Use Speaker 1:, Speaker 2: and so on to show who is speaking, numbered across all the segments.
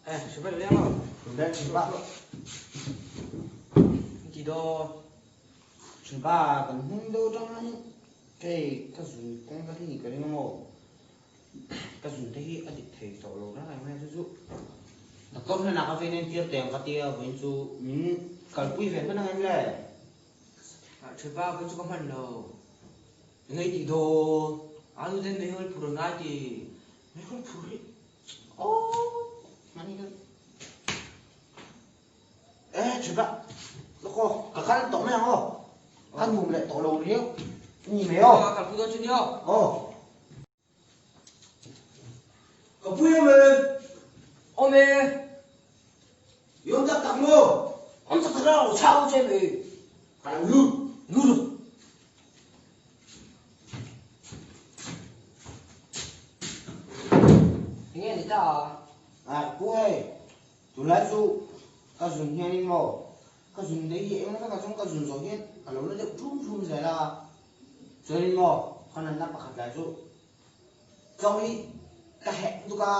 Speaker 1: Eh, hre vel leng lo.
Speaker 2: Vel thin pa.
Speaker 1: Ti dawn.
Speaker 2: Thin pa kan hnung deuh atang hian hei ka zun kawng ka hi ni ka ring amaw. Ka zun te hi a dik thei tawh lo reng reng mai chu chu. Doctor hnenah ka vein entir teh ang ka tia vawiin chu min kalpui ve hman ang em le?
Speaker 1: Thin pa vawiin chu ka hman lo.
Speaker 2: Engei tih dawn?
Speaker 1: A nu ten meihawl phur an ngai ti.
Speaker 2: Meihawl phur hi Aww mani ka Eh thipa lawk aw ka kal tawh mai ang aw ka nuam leh tawh lo riau ni mai aw
Speaker 1: Ka kalpui dawn chu ni aw
Speaker 2: Aw
Speaker 1: Ka pui awm e Awm e
Speaker 2: I awm tak tak maw
Speaker 1: Awm tak tak lo chau che mi
Speaker 2: Ka lo lut
Speaker 1: Lut rawh. Enge ni ta a?
Speaker 2: A pu hei, tunlai chu ka zun hianin maw ka zun daih hi eng vekah chuan ka zun zawh hian a lo la deuh thum thum zel a, chuanin maw ka natna pakhat lai chu chaw hi ka heh lutuk a,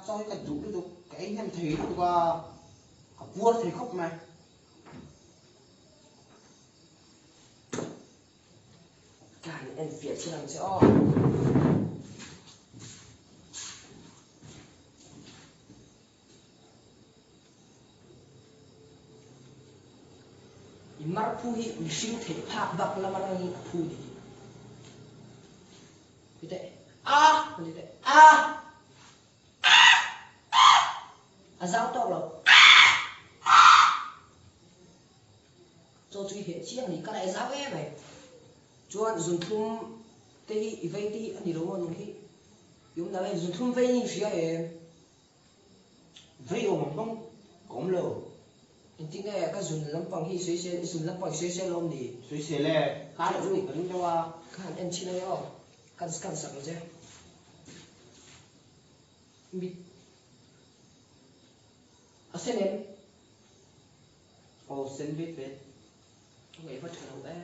Speaker 2: chaw hi ka duh lutuk, ka ei hnem thei lutuk a, ka puar thei khawp mai.
Speaker 1: Ka han en fiah chin ang che aw. I mar phu hi mihring theih phak bak lama rangin a phu ni hi. Ti teh.
Speaker 2: A!
Speaker 1: Ti teh.
Speaker 2: A!
Speaker 1: A zau tawk lo. Chaw chu i heh chiang a ni, ka raih zau em mai. Chuan zunthlum te hi i vei te hi a ni lo maw nung hi i awm dah em? Zunthlum vei ni hria em?
Speaker 2: Vei awm ang bawng ka awm lo.
Speaker 1: Engtin nge ka zun lampang hi i sawi sel, i zun lampang i sawi sel awm ni?
Speaker 2: Sawi sel e, ka reh chu ni ka ring deuh a.
Speaker 1: Ka han en chhin a nia aw, kan scan sak ang che. Mit a sen em?
Speaker 2: Aw sen vet vet.
Speaker 1: A ngaih va tha lo e.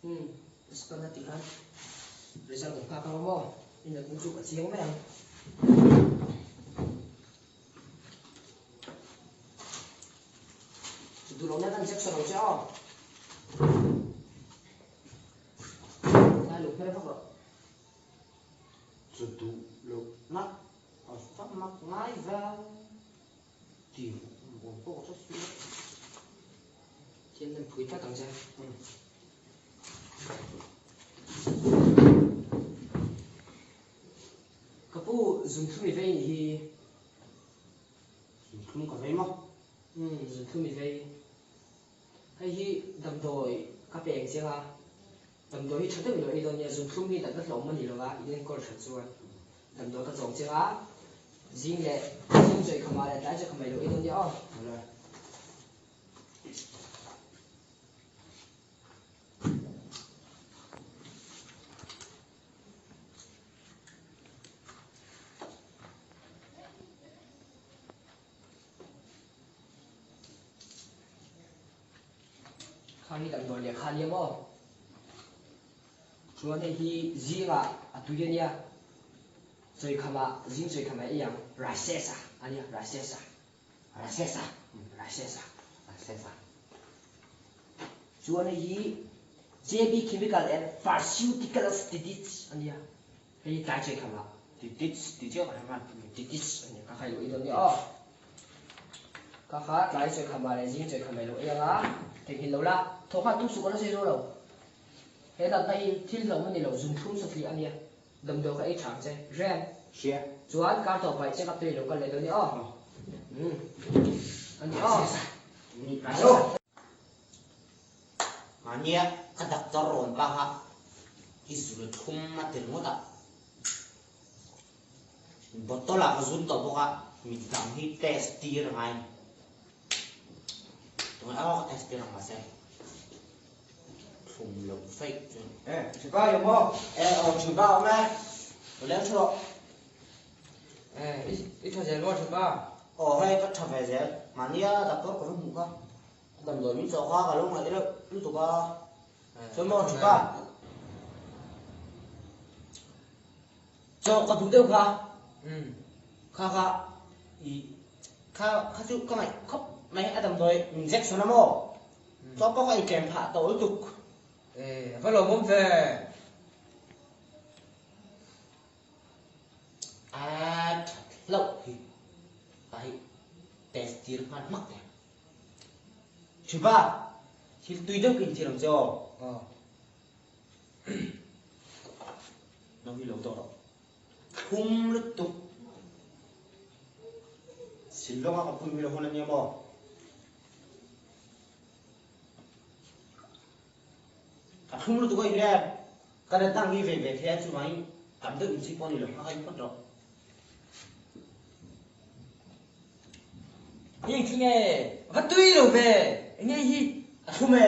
Speaker 1: Umm scan a tih khan result kan nghak ang maw? I natna chu a chiang mai ang. Chu duh lohna kan injection ang che aw. Tlai luh hmel vak rawh.
Speaker 2: Chu duh lohna a va mak ngai vang tih awm pawh ka hre si lo.
Speaker 1: Thian nem phui tlat ang che. Ka pu zunthlum i vei nih hi.
Speaker 2: Zunthlum ka vei maw?
Speaker 1: Umm zunthlum i vei. Hei hi damdawi ka peng chiang a. Damdawi hi tha deuh in lo ei dawn nia, zunthlum hi natna hlawm a ni lo va, in enkawl that chuan damdawi ka chawng chiang a, zing leh zing chawi khamah leh tlai chawi khamah i lo ei dawn nia aw. Khang hi damdawi lehkha a nia maw? Chuan hei hi zingah a tui a nia, chawikhamah zing chawikhamah ei ang Raisesa a nia, Raisesa.
Speaker 2: Raisesa?
Speaker 1: Raisesa.
Speaker 2: Raisesa.
Speaker 1: Chuan hei hi JB Chemical and Pharmaceuticals Titits a nia, hei hi tlai chawikhamah.
Speaker 2: Titits tih chiah ka hre hman.
Speaker 1: Titits a nia, ka khai loh i dawn nia aw. Ka kha tlai chawi kha mah leh zing chawi kha mai lo ei anga theihnghilh lo la, thaw khan tum suh ka la sawi zo lo. He natna hi thil hlauhna ni lo, zumthlum satliah a nia, damdawi kha ei tha ang che, hria em?
Speaker 2: Hria.
Speaker 1: Chuan kar tawh paih check up te i lo kal leh dawn nia aw. Umm. A ni aw.
Speaker 2: Ni alo. Mahnia ka doctor rawn pa kha i zun thlum a ti ringawt a. Bottle ah ka zun tawh bawk a, mi dang hi test tir a ngai a ni. Tunah erawh ka test tir ang mahse thlum loh feih chuan.
Speaker 3: E, Thipa i awm maw?
Speaker 2: E, aw Thipa awm e. Lo leng thu rawh.
Speaker 1: E, i tha zel maw Thipa?
Speaker 2: Aw hei ka tha ve zel. Mahnia doctor ka va hmuh kha. Damdawi min chawh kha ka lo ngaih reuh lutuk a. Chuan maw Thipa? Chaw ka duh deuh kha. Kha kha i kha kha chu ka ngaih khawp mai a damdawi min injection a maw? Chaw pawh ka ei tlem phah tawh lutuk.
Speaker 1: E, a va lawmawm ve.
Speaker 2: A that hlauh hi ka hi test tir nghal hmak teh. Thipa, thil tui deuh ka intir ang che aw.
Speaker 1: Aw.
Speaker 2: No hi lo dawh rawh. Thlum lutuk. Shillong a ka pui milo hun ania maw? Ka thlum lutuk a inrem. Ka natna ang hi ve ve thei a chuvangin tam deuh inchhi pawh a ni lo. Nghak a inphawt rawh.
Speaker 1: Hi engthil nge? Va tui lo ve! Enge hi?
Speaker 2: A thlum e!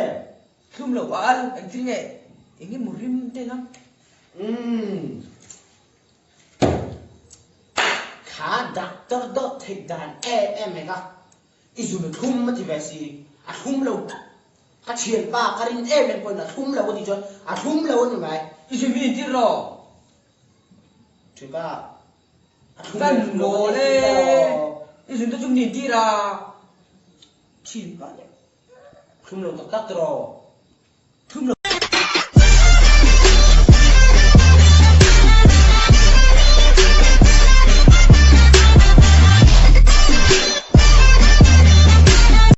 Speaker 1: Thlum lo a al, engthil nge? Enge maw rim te nang?
Speaker 2: Umm. Kha doctor dawt theih dan em em mai kha. I zun a thlum a ti ve si. A thlum lo tak. Ka thianpa ka rin em em pawhin a thlum lo a tih chuan a thlum lo a ni mai.
Speaker 1: I zun hi intir rawh.
Speaker 2: Thianpa, a thlum
Speaker 1: Kan
Speaker 2: lo thlum lo
Speaker 1: mawl
Speaker 2: a
Speaker 1: e.
Speaker 2: ti rawh.
Speaker 1: I zun te chu min intir a. Thianpa nih.
Speaker 2: Thlum lo tak tak tiraw.